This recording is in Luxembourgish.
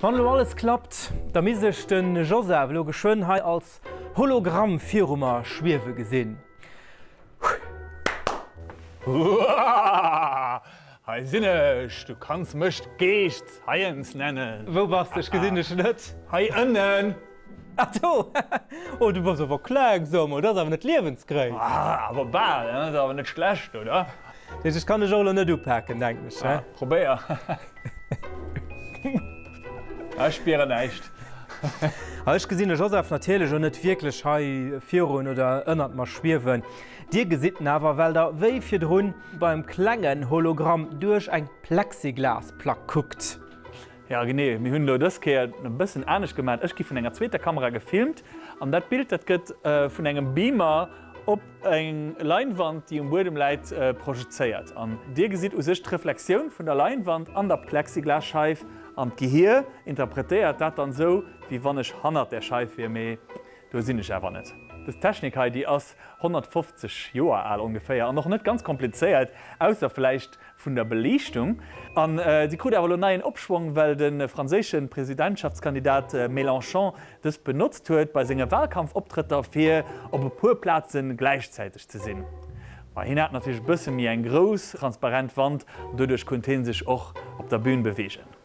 Wann elo alles klappt, da misst ech de Joseph elo geschwënn hei als Hologramm viru mer schwiewe gesinn. Huaah! Hei sinn ech! Du kanns mech d'Geescht Science nennen. Wou bass de? Ech gesinn dech net. Hei ënnen! Ah do! Oh, du bass awer kleng, so mol, dat ass awer net Liewensgréisst. Ah, awer bal, hein? Ass awer net schlecht, oder? Dat heescht, ech kann dech och elo net upaken, denken ech, hein? Probéier. Ech spieren näischt. Ah, ech gesinn de Joseph natierlech och net wierklech hei virun oder ënnert mer schwiewen. Dir gesitt en awer, well der wéi virdrun beim klengen Hologramm duerch eng Plexiglasplack kuckt. Jo genee, mir hunn elo dës Kéier e bëssen anescht gemaat. Ech gi vun enger zweeter Kamera gefilmt an dat Bild dat gëtt vun engem Beamer op eng Leinwand déi um Buedem läit projezéiert an dir gesitt u sech d'Reflexioun vun der Leinwand an der Plexiglasscheif an d'Gehier interpretéiert dat dann esou wéi wann ech hannert där Scheif wier, mee do sinn ech awer net. Dës Technik hei déi ass 150 Joer al ongeféier an och net ganz komplizéiert, ausser vläicht vun der Beliichtung. An si krut awer elo neien Opschwong, well de franséische Presidentschaftskandidat Mélenchon dës benotzt huet bei senge Walkampfoptrëtter, fir op e puer Plaze gläichzäiteg ze sinn. Ma hien hat natierlech e bësse méi eng grouss transparent Wand an doduerch konnt hie sech och op der Bün beweegen.